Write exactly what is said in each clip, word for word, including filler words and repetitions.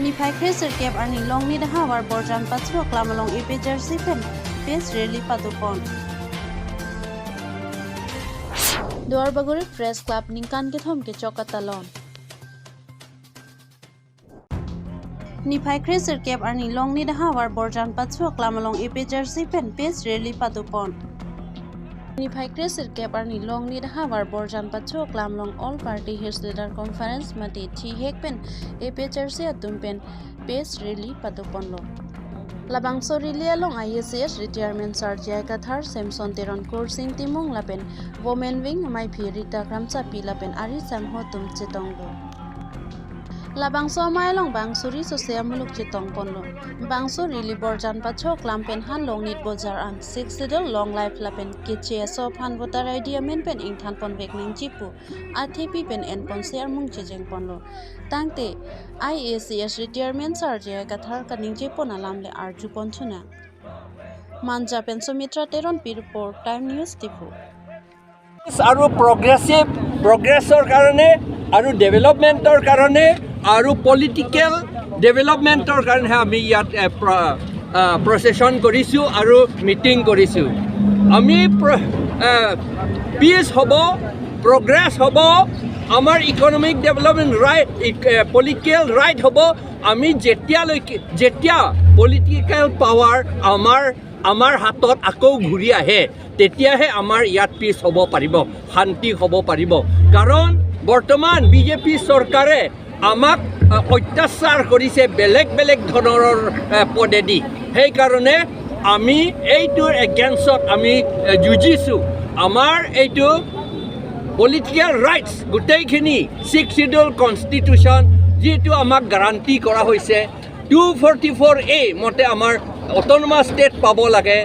Niphai kre sirkep arni Longnit ahavar Borjan Pacho aklam along A P H L C pen peace rally padopon. Duarbagori Press Club ningkan kethom kechok atalon. Niphai kre sirkep arni Longnit ahavar Borjan Pacho aklam along A P H L C pen peace rally padopon. Niphai kre sirkep arni Longnit ahavar Borjan Pacho aklam along All Party Hills Leader Conference mate thihek pen A P H L C atum pen peace rally padoponlo. Labangso rally along I A C S retirement sir J I Kathar, Samson Teron, Kursing Timung lapen Women Wing amaiphi Rita Kramchapi lapen ari samho atum chetonglo. Labangso amei along bang suri sose amuluk chetongponlo. Bang suri rally Borjan Pacho aklam pen han Longnit Bojar an Sixth Schedule, Long Life lapen K H A S O aphan voter I D amen pen ingthanponvek nangji pu athepi pen enponsi armung chejengponlo. Tangte I A C S retirement sir J I Kathar kaningjepon alam le arjupon chuna. Manja pen Sumitra Teronpi report, Time News Diphu. আৰু প্ৰগ্ৰেছিভ প্ৰগ্ৰেছৰ কাৰণে আৰু ডেভেলপমেণ্টৰ কাৰণে আৰু পলিটিকেল ডেভেলপমেণ্টৰ কাৰণে আমি ইয়াত এ, প্ৰ- আ, প্ৰচেছন কৰিছোঁ আৰু মিটিং কৰিছোঁ। আমি প্ৰ- আ, পিচ হ'ব, প্ৰগ্ৰেছ হ'ব, আমাৰ economic development right, political right হ'ব। আমি যেতিয়ালৈকে যেতিয়া পলিটিকেল পাৱাৰ আমাৰ আমাৰ হাতত আকৌ ঘূৰি আহে, তেতিয়াহে আমাৰ ইয়াত পিচ হ'ব পাৰিব, শান্তি হ'ব পাৰিব। কাৰণ বৰ্তমান বি জে পি চৰকাৰে আমাক আ, অত্যাচাৰ কৰিছে বেলেগ বেলেগ ধৰণৰ আ, পদেদি। সেইকাৰণে আমি এইটোৰ এগেইনষ্টত আমি আ, যুঁজিছোঁ। আমাৰ এইটো পলিটিকেল ৰাইটছ গোটেইখিনি ছিক্স শ্বিডিউল কনষ্টিটিউশ্যন যিটো আমাক গাৰাণ্টি কৰা হৈছে, টু ফৰ্টি ফ'ৰ এ মতে আমাৰ অট'নমাছ ষ্টেট পাব লাগে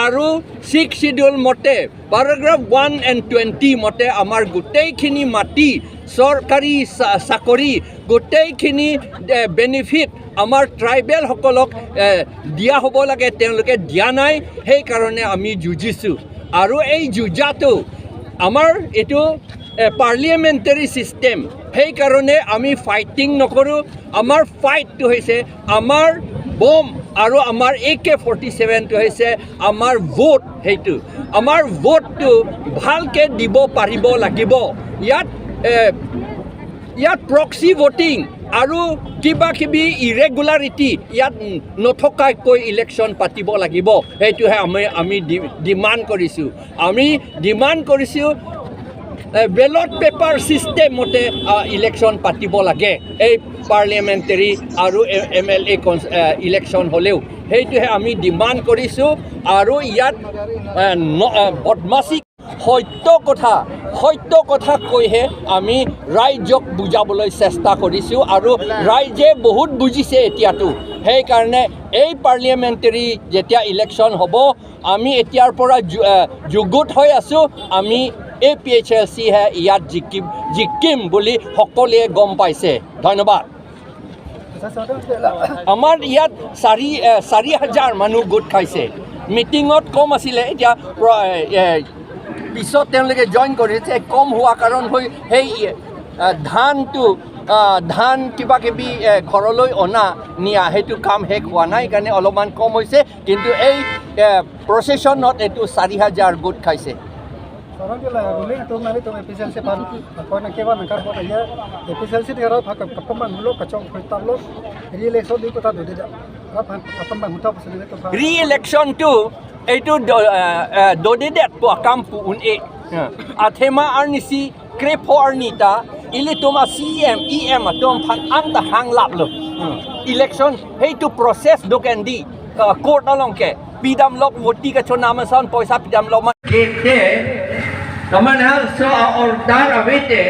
আৰু ছিক্স শ্বিডিউল মতে পেৰাগ্ৰাফ ওৱান এণ্ড টুৱেণ্টি মতে আমাৰ গোটেইখিনি মাটি, চৰকাৰী চা- চাকৰি, গোটেইখিনি এ, বেনিফিট আমাৰ ট্ৰাইবেলসকলক এ, দিয়া হ'ব লাগে, তেওঁলোকে দিয়া নাই। সেইকাৰণে আমি যুঁজিছোঁ আৰু এই যুঁজাটো আমাৰ এইটো এ, পাৰ্লিয়ামেণ্টেৰী ছিষ্টেম। সেইকাৰণে আমি ফাইটিং নকৰোঁ। আমাৰ ফাইটটো হৈছে আমাৰ বম আৰু আমাৰ এ কে ফৰ্টি ছেভেনটো হৈছে আমাৰ ভোট। সেইটো আমাৰ ভোটটো ভালকে দিব পাৰিব লাগিব। ইয়াত এ, ইয়াত প্ৰক্সি ভোটিং আৰু কিবা কিবি ইৰেগুলাৰিটি ইয়াত নথকাকৈ ইলেকশ্যন পাতিব লাগিব। সেইটোহে আমি আমি ডি- ডিমাণ্ড কৰিছোঁ। আমি ডিমাণ্ড কৰিছোঁ বেলট পেপাৰ ছিষ্টেম মতে আ, ইলেকশ্যন পাতিব লাগে। এই পাৰ্লিয়ামেণ্টেৰী আৰু এম এল এ ইলেকশ্যন হ'লেও সেইটোহে আমি ডিমাণ্ড কৰিছোঁ। আৰু ইয়াত আ, ন- আ, বদমাচি সত্য কথা সত্য কথা কৈহে আমি ৰাইজক বুজাবলৈ চেষ্টা কৰিছোঁ আৰু ৰাইজে বহুত বুজিছে এতিয়াতো। সেইকাৰণে এই পাৰ্লিয়ামেণ্টেৰী যেতিয়া ইলেকশ্যন হ'ব, আমি এতিয়াৰ পৰা যু- এ, যুগুত হৈ আছোঁ। আমি এ পি এইচ এল চিহে ইয়াত জিকিম জিকিম বুলি সকলোৱে গম পাইছে। ধন্যবাদ। আমাৰ ইয়াত চাৰি এ, চাৰি হাজাৰ মানুহ গোট খাইছে। মিটিঙত কম আছিলে, এতিয়া প্ৰ- এ, পিছত তেওঁলোকে জইন কৰিছে। কম হোৱা কাৰণ হৈ সেই এ, ধানটো আ, ধান কিবা কিবি এ, ঘৰলৈ অনা নিয়া সেইটো কাম শেষ হোৱা নাই কাৰণে অলপমান কম হৈছে। কিন্তু এই এ, প্ৰচেছনত এইটো চাৰি হাজাৰ গোট খাইছে। Sekarang dia lah ruling tu mari tu A P H L C pan. Apa nak kewan nak kau kaya A P H L C dia orang pakai kapemang dulu kacau perintah lo. Re-election di kota tu dia. Apa kapemang hutan pasal dia tu. ৰি ইলেকশ্যনটো এইটো দ- এ, এ, দদিদেত পোৱা কাম পু উন এ। আ, আথেমা আৰ নিচি ক্ৰেফ আৰ নিতা ইলিতুম আ C M E am a তুম ফান আন তা হাং লাপ লো। ইলেকশ্যন সেইটো প্ৰচেছ দোকেন দি কৰ্ট আলংকে পিদাম লক ভোটি কাচো নাম চাউন পইচা পিদাম লক মা Kete, taman hal so a order avete,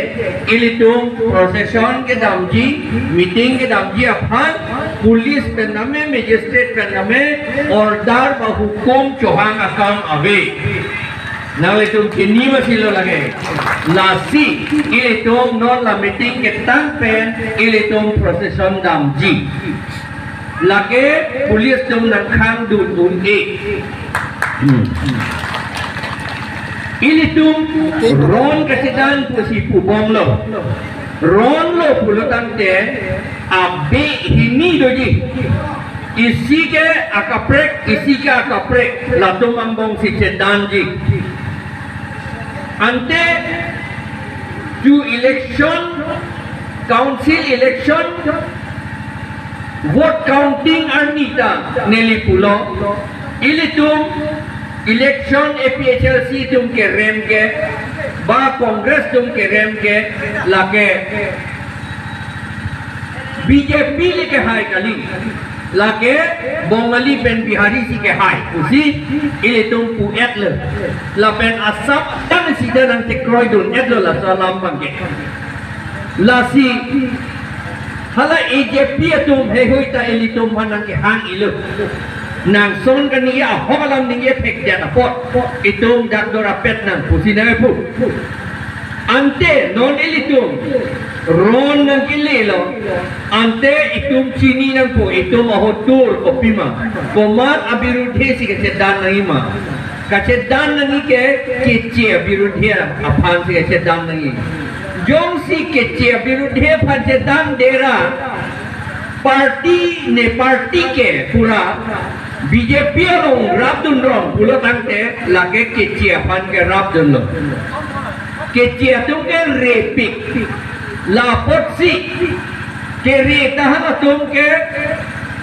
ilitum procession kedamji, meeting kedamji aphan, police pen name, magistrate pen name, order ba hukum chohang akam ave. Nanglitum kini masilo lage. Lasi, ilitum non la meeting ketang pen, ilitum procession damji. Lake police atum nangkhang dun un-e. Hmm. Ilitum ron kasidan pusi pubomlo. Ronlo pulo tangte abe hini doji. Isi ke akaprek, isi ke akaprek, latum angbong si chedanji. Ante ju election, council election, vote counting arni ta neli pulo. Ilitum election A P H L C atum kerem ke, ba Congress atum kerem ke, lake B J P le kehai kali, lake Bongali pen Bihari si kehai pusi ilitum pu-etlo. Lapen asap tang sida nangchekroidun-etlo laso alam abangke. Lasi hala A J P atum heihui ta ilitum aphan nangkehang-ilo. Nangson kaningje ahok alam ningje phekdet apot, itum dak dorapet nang pusi nangpu. Ante non ilitum ron nangkelelo, ante itum chini nangpo, itum ahotur kopima, komat abirudhe si kachedan nangjima. Kachedan nangji ke keche abirudhe aphan si kachedan nangji. Jongsi keche abirudhe aphan chedandet ra, party ne party ke pura B J P along rapdun rong pulo tangte lake keche aphan ke rapdunlo. Keche atum ke repik. Lapotsi kere ta halatum ke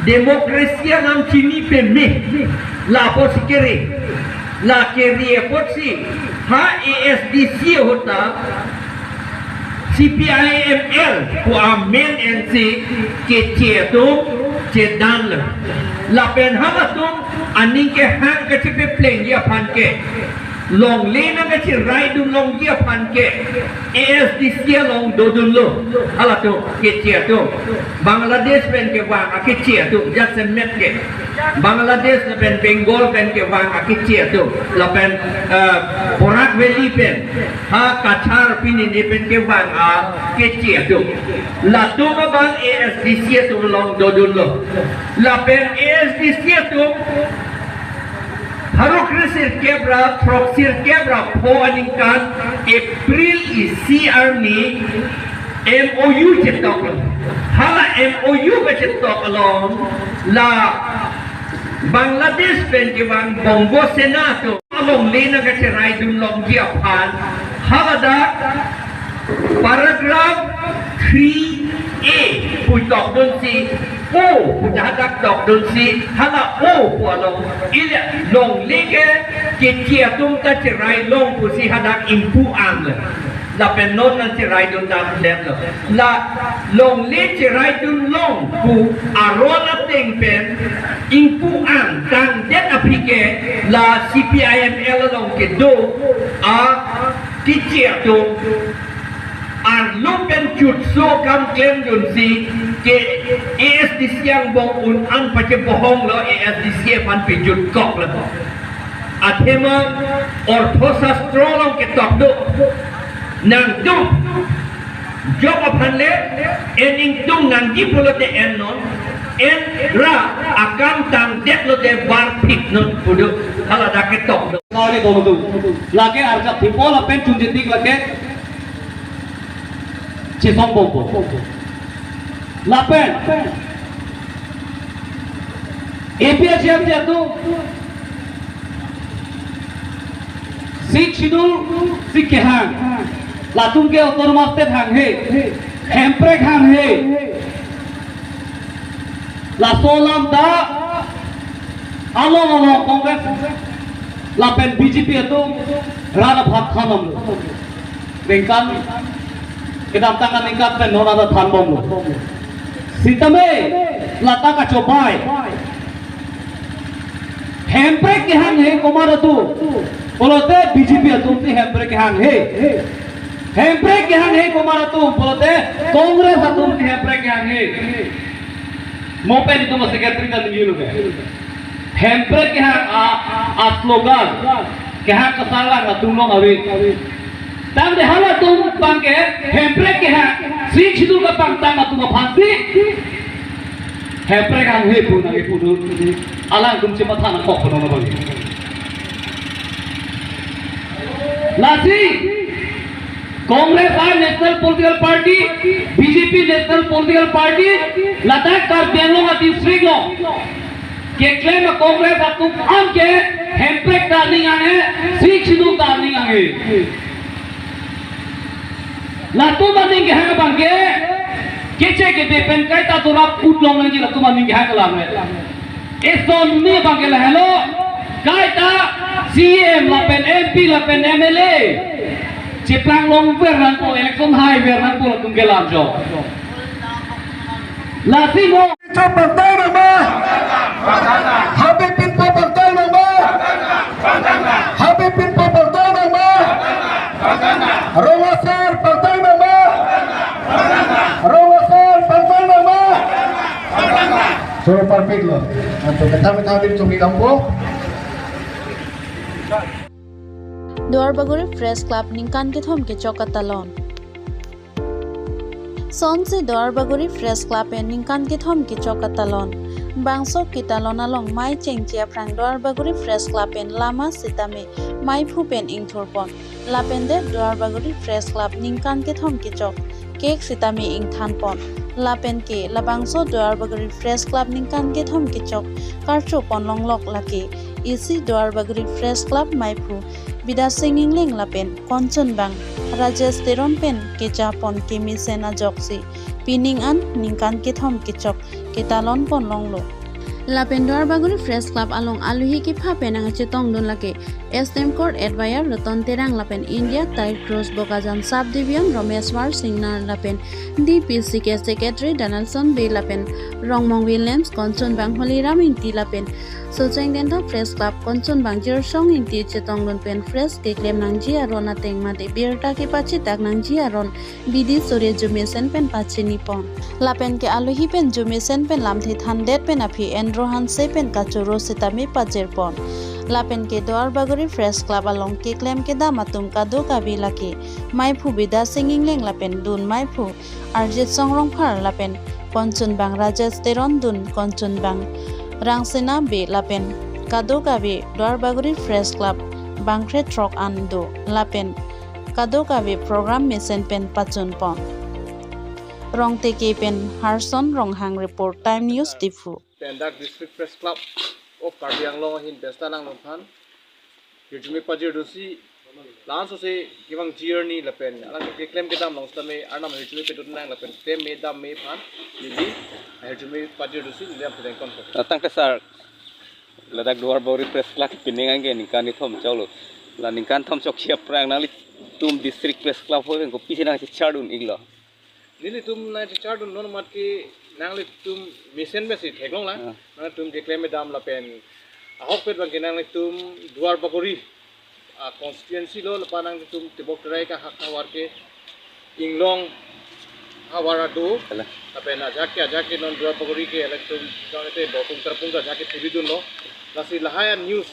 democracy alam chini peme. Lapotsi kere. La kere apotsi ha A S D C ahut ta C P I M L pu amen ensi keche atum chedanlo. Lapen halatum aning kehang kachepeplengji aphan ke, longle nangkacheraidun longji aphan ke A S D C along dodunlo. Halatum keche atum, Bangladesh pen kevang akeche atum, jasemet ke. Bangladesh lapen Bengal pen kevang akeche atum, lapen, eh, Barak Valley pen, ha Cachar pini ne pen kevang akeche atum. Latum abang A S D C atum along dodunlo. Lapen A S D C atum pharo kre sirkep ra, throk sirkep ra pho aningkan April isi arni M O U chetok lo. Hala M O U kachetok along la Bangladesh pen kevang Bongo Sena atum alongle nangkacheraidun longji aphan haladak paragraph three A pu tokdunsi, o pu hadak tokdunsi, hala o pu along ili longle ke keche atum ta cherai long pusi hadak ingpu-an lo. Lapen non nangcheraidun damdetlo. La longle cheraidun long pu aron ateng pen ingpu-an tangdet aphi ke la C P I M L along kedo akeche atum arlo pen chutso kam klemdunsi ke A S D C angbong un-an pachebohonglo, A S D C aphan pejutkoklo. Athema orthosastro along ketok do. Nangtum jok aphan le en ingtung nangji pulote ennon, en ra akam tangdet lote varphitnon pu do. Haladak ketok do. Nari domudu. Lake arjap thipo lapen chunjetik lake chesong bompo. Lapen A P H L C atum Sixth Schedule si kehang. Latum ke autonomous state hanghe. Hemprek hanghe. Laso alam ta along along Congress lapen B J P atum rat aphan thanbomlo. Ningkan kedamtang aningkan pen non ada thanbomlo. Sitame lata kachobai. Hemprek kehanghe komat atum pulote B J P atumsi hemprek kehanghe. Hemprek kehanghe komat atum pulote Congress atumsi hemprek kehanghe. Mo pen itum secretary ta ningilo ke. Hemprek kehang a, a slogan. Kehang kesalang atum long ave. Tangte halatum abangke hemprek kehang, Sixth Schedule kapangtang atum aphansi hemprek hanghe pu nangkipu do. Alangtum chematha nangkok pu non abang. Lasi Congress a national political party, B J P national political party, ladak Karbi Anglong a district along keklem a Congress atum an ke hemprek ta aning anghe, sik sinu ta aning anghe. Latum aning kehang abang ke, keche kebe pen kaita dorap utlong nangji latum aning kehang alam he. Eson ni abang ke lahelo, kaita C E M lapen M P lapen M L A cheplang longver nangpo, election haiver nangpo latum ke lam jo. Lasi mo. Chop bangtang nangma. Habib Pinpo bangtang nangma. Habib Pinpo bangtang nangma. Rong Asar bangtang nangma. Rong Asar bangtang nangma. Solo parpik lo. Anto kethang kethang dim chungki kampo. Duarbagori Press Club ningkan kethom kechok atalon. Sonsi Duarbagori Press Club pen ningkan kethom kechok atalon. Bangso ketalon along mei chengche aphrang Duarbagori Press Club pen lama sitame meiphu pen ingthurpon. Lapen det Duarbagori Press Club ningkan kethom kechok cake sitame ingthanpon. Lapen ke labangso Duarbagori Press Club ningkan kethom kechok karchopon longlok lake isi Duarbagori Press Club meiphu Bidya Sing Engleng lapen konchunbang Rajesh Teron pen kejapon kemesen ajoksi pining an ningkan kethom kechok ketalonpon longlo. Lapen Duarbagori Press Club along alohi kepha pen nangchetongdun lake S T M Court Advisor Ratan Terang lapen India Tight Cross Bokajan Sub Division Romeshwar Singnar lapen D P C K Secretary Donaldson Bey lapen Rongmong Williams, konchunbang Holiram Ingti lapen Socheng Dentha Press Club konchunbang Jirsong Ingti chetongdun pen press keklem nangji aron ateng mate birta kepachitak nangji aron bidi sore arjumesen pen pachinipon. Lapen ke alohi pen arjumesen pen lamthe thandet pen aphi Andrew Hanse pen kachoro sitame pajirpon. Lapen ke Duarbagori Press Club along keklem kedam atum kadokave lake meiphu Bidya Sing Engleng lapen dun meiphu Arjitsong Rongphar lapen konchunbang Rajesh Teron, dun konchunbang Rangsina Bey lapen kadokave Duarbagori Press Club bangkre throk an do lapen kadokave program mesen pen pachunpon. Rongteke pen Harson Ronghang report, Time News Diphu. Pen dak District Press Club of Karbi Anglong ahin besta nangdun aphan hirjume pajirdusi, la-an sose kevang journey lapen alang keklem kedam along sitame Arnam hirjume pedun nang lapen klem me dam me aphan neli hirjume pajirdusi neli lam pedengkon. Tangte sir, ladak Duarbagori Press Club pining an ke ningkan kethom choklo. La ningkan thom chokche aphrang nanglitum District Press Club ho pen kopisi nangchechardun iklo? Nelitum nangchechardun non mat ke nanglitum mesen pensi theklong lang. Ah. Nangtum keklem kedam lapen ahokpet abang ke nanglitum Duarbagori a constituency lo, lapen nangtum tebok terai kahak havar ke inglong havar ado. Hala. Lapen ajahak ke ajahak ke non Duarbagori ke election jong ete botung terpung ajahak ke thibidunlo. Lasi lahai a news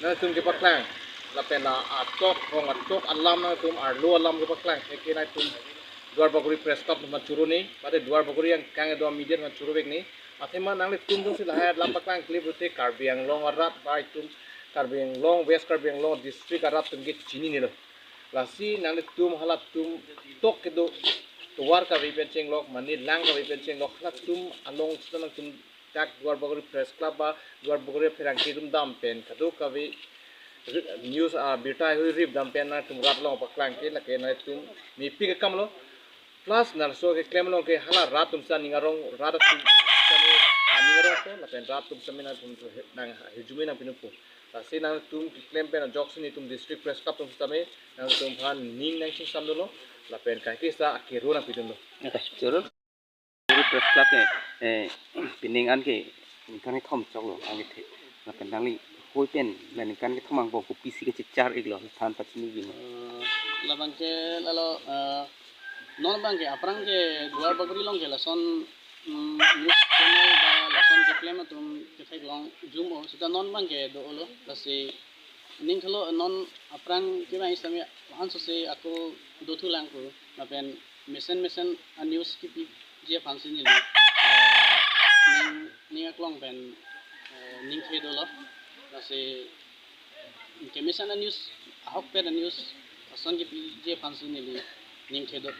nangtum kepaklang lapen a atok rong atok alam nangtum arlo alam kepaklang ke nangtum Duarbagori Press Club aphan choro ne, mate Duarbagori angkang kedo media aphan chorovek ne. Athema nanglitum jongsi lahai alam paklang kle pulote Karbi Anglong arat ba itum Karbi Anglong, West Karbi Anglong district arat atum ke chininelo. Lasi nanglitum halatum tok kedo tovar kave pen chenglok, mane lang kave pen chenglok, halatum along sita nangtum dak Duarbagori Press Club ba Duarbagori pherangke atum dam pen kadokave news abirta heihui rip dam pen nangtum rat along paklang ke lake nangtum mepik akamlo. Plus nangso keklem along ke hala rat atum sita ning arong, rat atum sita ning arongpo lapen rat atum sita nangtum nang hirjume nangpinupo. Lasi nangtum keklem pen ajoksi nelitum District Press Club atum sitame nangtum aphan ning nangchingsamdunlo lapen kaike sita akero nangpidunlo. Choro. Press Club ke, eh, pining an ke ningkan kethom choklo, ang kethe. Lapen nangli hoi pen la ningkan kethom angbong kopisi kechechar iklo, than pachini gini. Eh, labang ke lalo, eh, non abang ke aphrang ke Duarbagori along ke lason, mm, news channel ba lason keklem atum ketheklong jum-o, sita non abang ke dolo, lasi ning thalo non aphrang kevang sitame ansose ako dothulang ko, lapen mesen mesen a news kipiji aphansi neli, eh, ning, ning aklong pen, eh, ning khe dolo. Lasi kemesen a news, ahokpet a news, Ason kepiji aphansi neli ning thedok.